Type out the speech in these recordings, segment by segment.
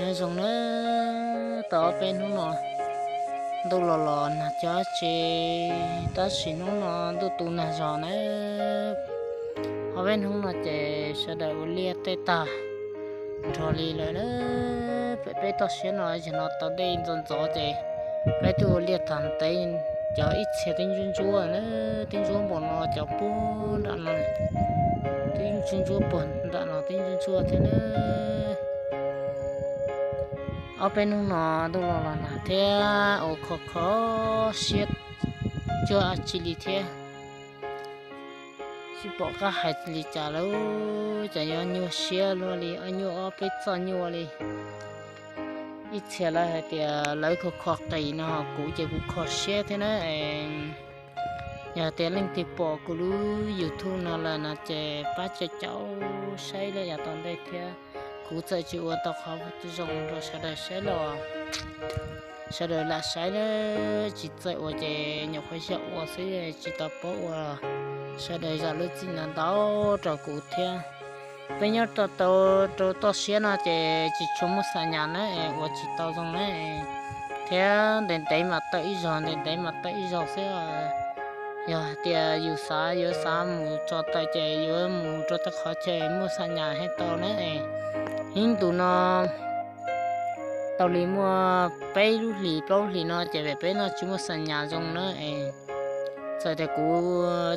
Nyob zoo nawb, tau ob peb hnub no ntuj los los nag coob tsis, tab sis hnub no ntuj tu nag zog nawb. Ob peb hnub no ces sawv daws ua liaj tej tag nrho li lawm na. Pem peb toj siab no yog no tau dej ntxov ntxov ces peb twb ua liaj tag ntev, cov ib txhia twb ntsuab ntsuab na, twb ntsuab npaum no cov puag nram no, twb ntsuab ntsuab puag nram no twb ntsuab ntsuab thiab na. Ob peb hnub no ntuj los los nag thiab ua kho kho siab cuag dab tsi li thiab. Tsis pom qab hais li cas lawm, cas yuav nyuaj siab luaj li, nyuaj ob peb txoj nyuaj li. Ib txhia lawv hais tias lawv kho kho qis no, kuv ces kuv kho siab thiab na. Yog tias leej twg pom kuv lub YouTube no lawm no ces pab caum caum saib lawm yav tom ntej thiab. Kuv txawm tsis ua tau qhov zoo rau sawv daws saib los sawv daws lam saib na, tsis txawj ua ces nyuam qhuav xyaum ua xwb tsis tau paub ua. Sawv daws zam lub txim ntau ntau rau kuv thiab. Peb nyob rau toj siab no ces tsis tshua muaj xa nyas na, ua tsis tau zoo na, thiab ntev ntev mas tawm ib zaug, ntev ntev mas tawm ib zaug xwb. Yog hais tias yus xav yuav xav mus tso tawm ces yuav mus rau tej qhov chaw muaj xa nyas thiaj tau na. Ib ntus no tau li muaj peb lub hlis plaub lub hlis no ces pem peb no tsis muaj xa nyas zoo na. Txawm tias kuv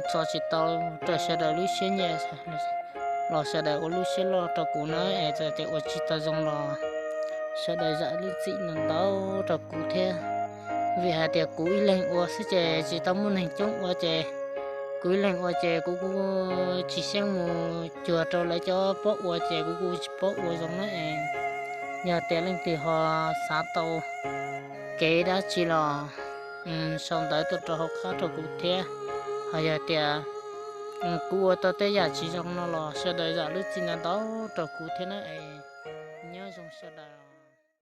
tso tsis tau raws sawv daws lub siab nyiam los sawv daws ua lub siab loj rau kuv na, es txawm tias ua tsis tau zoo los sawv daws zam lub txim ntau ntau rau kuv thiab. Vim hais tias kuv ib leeg ua xwb ces tsis tau muaj neeg coob ua ces kuv ib leeg ua ces kuv kuj tsis xyeej mus cuag rau lawv cov paub ua ces kuv kuj tsis paub ua zoo na. Yog tias leej twg ho xav tau kev dab tsi los sau ntawv tuaj rau hauv qab rau kuv thiab. Ho yog tias kuv ua tau tej yam tsis zoo no los sawv daws zam lub txim ntau ntau rau kuv thiab na. Nyob zoo sawv daws.